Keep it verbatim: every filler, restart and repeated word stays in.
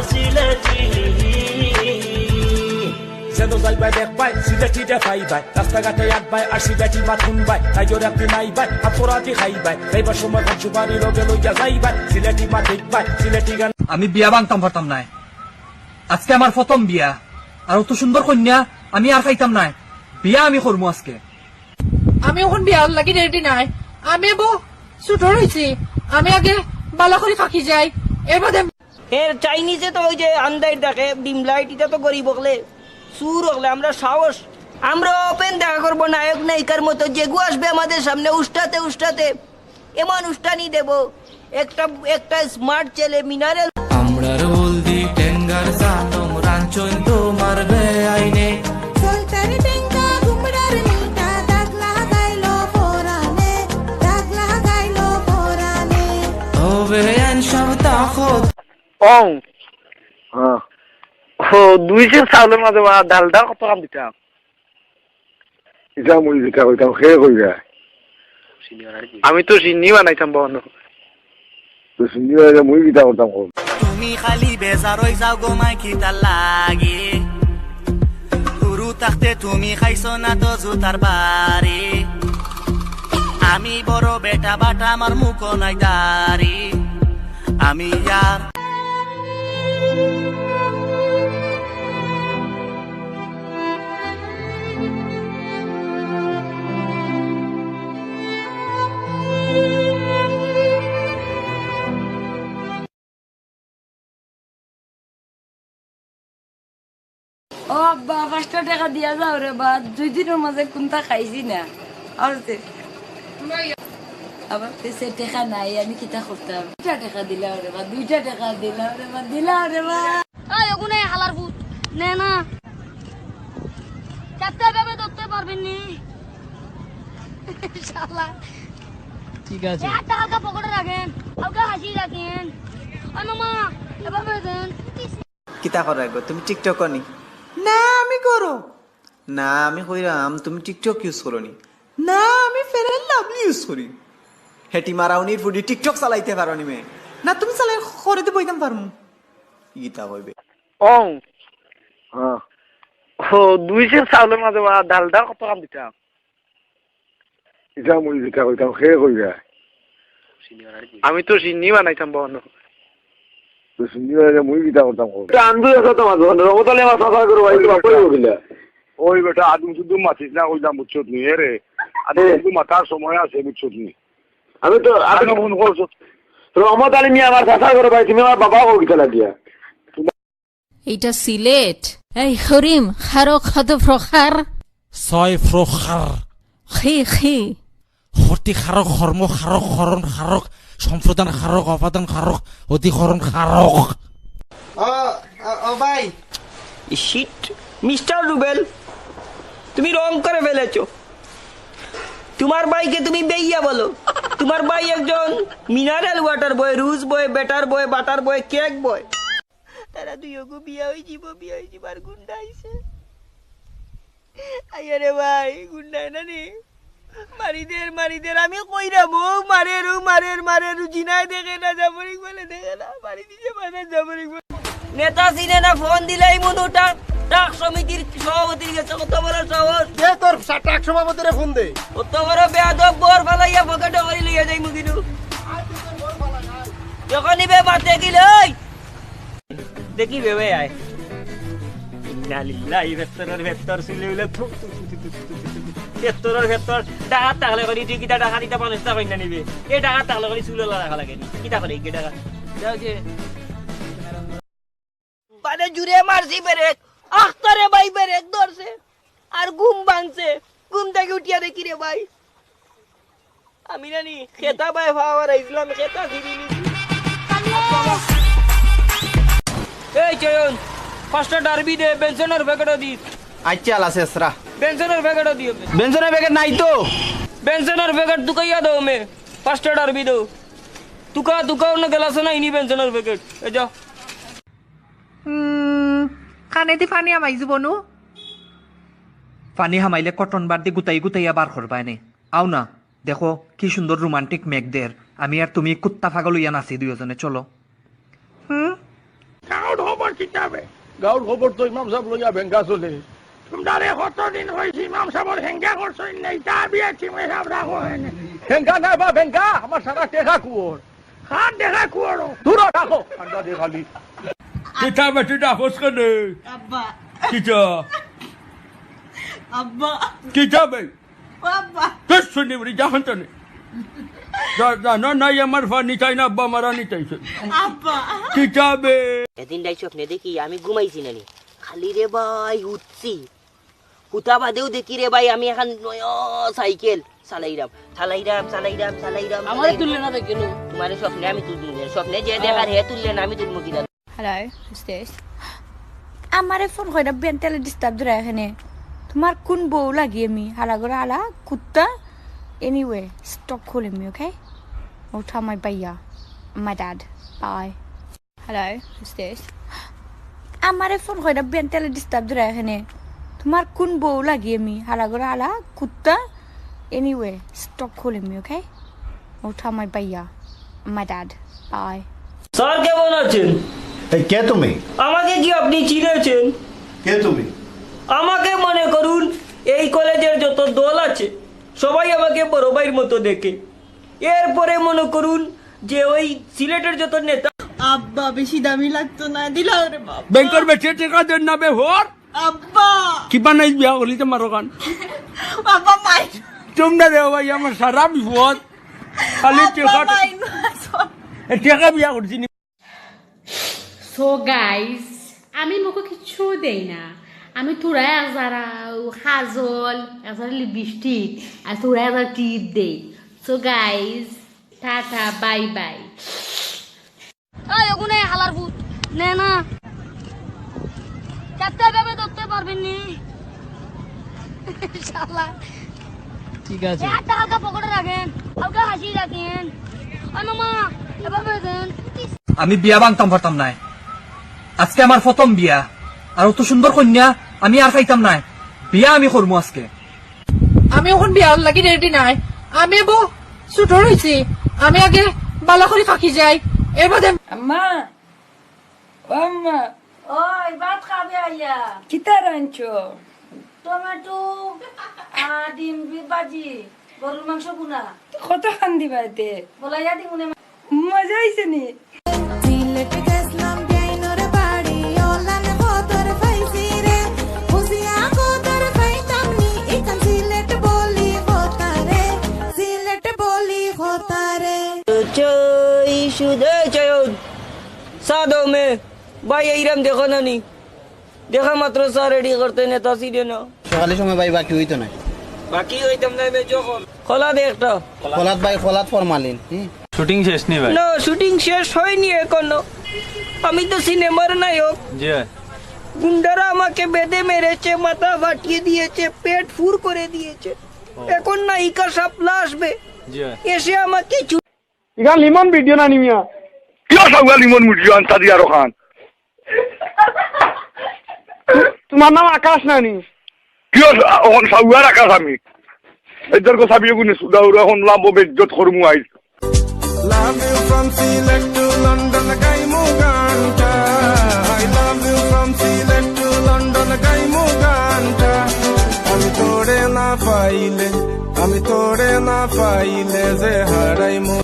সিলেটি। যেন যাইবায় দেখবায়, সিলেটিরে পাইবায়, রাস্তাঘাটে আটবায়, আর সিলেটি মাত হুনবায়, তাইও রাতি নাইবায়, হাত পরাতি খাইবায়, যাইবার সময় ভাত সুপারি লগে লইয়া যাইবায়, সিলেটি মাত দেখবায়, সিলেটি গান। আমি বিয়া ভাঙতাম পারতাম নায়। আজকে আমার প্রথম বিয়া, আর অত সুন্দর কইন্যা আমি আর পাইতাম নায়। বিয়া আমি করমু আজকে। আমি অখন বিয়ার লাগি রেডি নায়। আমি এবো ছোট রইছি, আমি আগে বালা করি থাকি যাই, এর বাদে এর চাইনিজে তো ওই যে আন্দাইর দেখে, ডিম লাইট, ইটা তো গরিব অকলে, চুর অকলে, আমরা সাহস, আমরা ওপেন দেখা করবো নায়ক নায়িকার মতো, যেগু আসবে আমাদের সামনে উষ্টাতে উষ্টাতে, এমন উষ্টানি দেব, একটা, একটা স্মার্ট ছেলে মিনারেল। আমরার হলদি টেঙ্গার জানম রাঞ্চন তোমার বেআইনে। সলতার টেঙ্গা গুমরার মিঠা দাগ লাগাইলো পরানে, দাগ লাগাইলো পরানে। তবে আন সব তাকত। অং। হ্যাঁ। ও, দুই সের চাউলর মাঝে বা ডালডা কত কাম দিতাম? ইটা মুই কিতা কইতাম, হে কইরা। আমি তো চিনি বানাইতাম বহন। তো চিনি বানাইলে মুই কিতা করতাম কও? তুমি খালি বেজার অই যাও গো মাই কিতার লাগি? হুরু থাকতে তুমি খাইছো না তো জুতার বাড়ি। আমি বড় বেটা বাট আমার মুখো নাই দাড়ি। আমি আর ও আব্বা, পাঁচটা টেকা দিয়া যাও রে বা, দুই দিনর মাঝে কুন্তা খাইছি না। আর তে-, আবার তে সে টেকা নাই, আমি কিতা করতাম? দুইটা টেকা দিলাও রে বা, দুইটা টেকা দিলাও রে বা, দিলাও রে বা। এই ওগুনে হালার ভূত, নে না। চারটা এভাবে ধরতে পারবেন নি? শালা। ঠিক আছে। এই হাতটা হালকা পকেটে রাখেন, হালকা হাসি রাখেন। ওই মামা, এভাবে দেন। কিতা করো গো? তুমি TikTok নি? না, আমি করো। না, আমি কইরাম, তুমি TikTok use করো নি? না, আমি Fair and Lovely use করি। হেটি মারাউনির ফুডি TikTok চালাইতে পারো নি মে? না, তুমি চালাই করে দিবো, একদম পারমু। কিতা কইবে? অং। হ্যাঁ। ও, দুই সের চাউলর মাঝে বা ডালডা কত কাম দিতাম? ইটা মুই কিতা কইতাম, হে কইরা। আমি তো চিনি বানাইতাম বহন। তো চিনি বানাইলে মুই কিতা করতাম কও? এটা আন্দু আছে তোমার দোকানে, রহমত আলী আমার চাচা করে ভাই, তোমার কই বকিলা? ওই বেটা, আদম শুধু মাতিস না, কইলাম, বুঝছত নি? এ রে, আদম এ। শুধু মাতার সময় আছে, বুঝছত নি? আমি তো, আমি কেন ফোন করছো? রহমত আলী মিয়া আমার চাচা করে ভাই, তুমি আমার বাবা কও কিতা লাগিয়া? এইটা সিলেট। এই করিম, খারো কত প্রকার? ছয় প্রকার। খি, খি। হর্তি খারক, হর্ম খারক, হরণ খারক, সম্প্রদান খারক, অপাদান খারক, অধিকরণ খারক। ও, ও, ও ভাই। Shit, মিস্টার রুবেল, তুমি রং করে ফেলেছো। তোমার ভাইকে তুমি বেইয়া বলো। তোমার ভাই একজন মিনারেল ওয়াটার বয়, রুজ বয়, বেটার বয়, বাটার বয়, কেক বয়। তারা দুইওগু বিয়া অই যিবো, বিয়া অই যিবো, আর গুন্ডা আইছে। আইয়া রে ভাই, গুন্ডা না নি? মারি দের, মারি দের, আমি কইরাম, ও মারের, ও মারের, মারের, ও জিনায় দেখে না, জাফরিক বলে দেখে না, মারি দিছে বাজার জাফরিক বলে। নেতা চিনে না, ফোন দিলাই মনু টাক, টাক সমিতির সভাপতির গেছে, কত বড় সাহস। দে তোর সা-, টাক সভাপতিরে ফোন দে। কত বড় বেয়াদব, বর ফালাইয়া পকেটে করি লইয়া যাই মুদিনু। যখন নিবে মাতে গিলে, ওই। দেখি বেবে আয়। ইন্না লিল্লাহি, ভেতরর ভেতর সিলে উলে থু, থু, থু। ভেতরর ভেতর, ডাকাত থাকলে করি, তুই কিতা ডাকাত, ইতা মানুষ তা কইনা নিবে। এ ডাকাত থাকলে করি, চুল ওলা রাখা লাগে নি। কিতা করে, কি ডাকাত? যাও যে। মানে জুরে মারছি ব্রেক, আখতারে ভাই ব্রেক ধরছে। আর ঘুম ভাঙছে, ঘুম থাকি উঠিয়া দেখি রে ভাই, আমি নানি খেতা বায় পাওয়ার আইছিলাম, খেতা ফিরি নিছি। এই চয়ন, পাঁচটা ডারবি দে, বেনসনর প্যাকেটও দি। আচ্ছা, আলা শেষরা। বেনসনর প্যাকেটও দিও। বেনসনর প্যাকেট নাই তো। বেনসনর প্যাকেট তুকাইয়া দাও মে, পাঁচটা ডারবি দাও। তুকা, তুকা অন্য গেলাসে না, ইনি বেনসনর প্যাকেট। এ যাও। উম, কানেদি পানি হামাই যিবো নু? পানি হামাইলে কটন বার দি গুতাই গুতাইয়া বার করবায় নে। আও না, দেখো কি সুন্দর রোমান্টিক মেঘ দের। আমি আর তুমি কুত্তা পাগল অইয়া নাচি দুইওজনে, চলো। হুম? কিতাবে। গাউর খবর তো ইমাম সাব লইয়া বেঙ্গা চলে। তুমরারে কতদিন কইছি ইমাম সাবর হেঙ্গা করছইন না, ইতা বিয়া চিমে সাব রাখো হেনে। হেঙ্গা না বা বেঙ্গা, আমার সারা টেকা কুয়োর। হাত দেখা কুয়োর। দূর রাখো, আন্ডা দে খালি। কিতা বেটি ডাকস কেনে? আব্বা। কিতা? আব্বা। কিতা বে? ও আব্বা। কিচ্ছু নি বলি, যা হন তো নে। যা, যা, না, না, ই আমার ফা নিতাই না, আব্বা মারা নিতাই সে। আব্বা। কিতা বে? এদিন রাইত স্বপ্নে দেখি আমি ঘুমাইছি নানি। খালি রে ভাই উঠছি। হুতা বাদেও দেখি রে ভাই আমি এখান নয়া সাইকেল চালাইরাম, চালাইরাম, চালাইরাম, চালাইরাম, আমারে চালাইরাম। তুললে না দেখে লো। তোমারে স্বপ্নে আমি তুলবো না। স্বপ্নে যে দেখার হে তুললে না, আমি তুলবো কিনা? Hello, who's this? আমারে ফোন কইরা বেন্টালে ডিস্টার্ব দিরা এখানে। তোমার কোন বউ লাগি আমি? হালা করে হালা, কুত্তা। Anyway, stop calling me, okay? I'll tell my ভাইয়া, my dad. Bye. Hello, who's this? আমারে ফোন কইরা বেন্টালে ডিস্টার্ব দিরা এখানে। তোমার কোন বউ লাগি আমি? হালা করে হালা, কুত্তা। Anyway, stop calling me, okay? I'll tell my ভাইয়া, my dad. Bye. স্যার, কেমন আছেন? এই, কে তুমি? আমাকে কি আপনি চিনেছেন? কে তুমি? আমাকে মনে করুন, এই কলেজের যত দল আছে, সবাই আমাকে বড় ভাইয়ের মতো দেখে। এরপরে মনে করুন যে ওই সিলেটের যত নেতা। আব্বা, বেশি দামি লাগতো না, দিলাও রে বাবা। ব্যাংকের বেচে টেকা দেন না বে হর। আব্বা। কি বানাই বিয়া করলি তোমার ওখান? আব্বা, মাই। তোমরা রে ভাই, আমার সারা বিপদ। খালি আব্বা, টেকা, মাই না। এ, টেকা বিয়া করছি নি। So guys, আমি মুখো কিচ্ছু দেই না। আমি থুড়া এক জারা কাজল, এক জারা লিপস্টিক, আর থুড়া এক জারা টিপ দেই। So guys, tata, bye bye. এই ওগুনে হালার ভূত, নে না। চারটা এভাবে ধরতে পারবেন নি? শালা। ঠিক আছে। এই হাতটা হালকা পকেটে রাখেন, হালকা হাসি রাখেন। ওই মামা, এভাবে দেন। আমি বিয়া ভাঙতাম পারতাম নায়। আজকে আমার প্রথম বিয়া, আর অত সুন্দর কইন্যা আমি আর পাইতাম নায়। বিয়া আমি করমু আজকে। আমি অখন বিয়ার লাগি রেডি নায়। আমি বউ ছোট রইছি, আমি আগে বালা করি থাকি যাই, এর বাদে। আম্মা, ও আম্মা। ওই, ভাত খাবে আইয়া। কিতা রানছো? টমেটো আর ডিম বি-, ভাজি, গরুর মাংস ভুনা। কত খান দিবা এতে? বলাইয়া দিমুনে মা-, মজা অইছে নি? সিলেট গেছলাম বিয়াইনর বাড়ি, অলান কদর পাইছি রে। বুঝিয়া কদর পাইতাম নি, ইখান সিলেট বলি কথা রে, সিলেট বলি কথা রে। চই সুদে চয়ন, সাদো মে, ভাই এইরাম দেখো না নি? দেখা মাত্র চা রেডি করতে নেতা ছিল না। সকালের সময় ভাই বাকি হইতো না। বাকি হইতাম না, বে যখন। খোলা দে একটা। খোলাত ভাই, খোলাত ফরমালিন। হুম। শুটিং শেষ নি ভাই? না, শুটিং শেষ হয়নি এখনো। আমি তো সিনেমার নায়ক। জি ভাই। গুন্ডারা আমাকে বেঁধে মেরেছে, মাথা ফাটিয়ে দিয়েছে, পেট ফুর করে দিয়েছে। ও। এখন নায়িকা শাপলা আসবে। জি ভাই। এসে আমাকে চু- ইখান লিমন ভিডিও না নি মিয়া? কিয় সাউয়া লিমন ভিডিও আনতা দিয়া রখান? তোমার নাম আকাশ না নি? কিয় সা-, অখন সাউয়ার আকাশ আমি? এদের কথা বিয়ে গুনে সুদা উড়া অখন লাভ বেজ্জত করমু আইজ। Love you from Sylhet to London, গাইমু গানটা। I love you from Sylhet to London, গাইমু গানটা। আমি তোরে না পাইলে, আমি তোরে না পাইলে যে হারাইমু।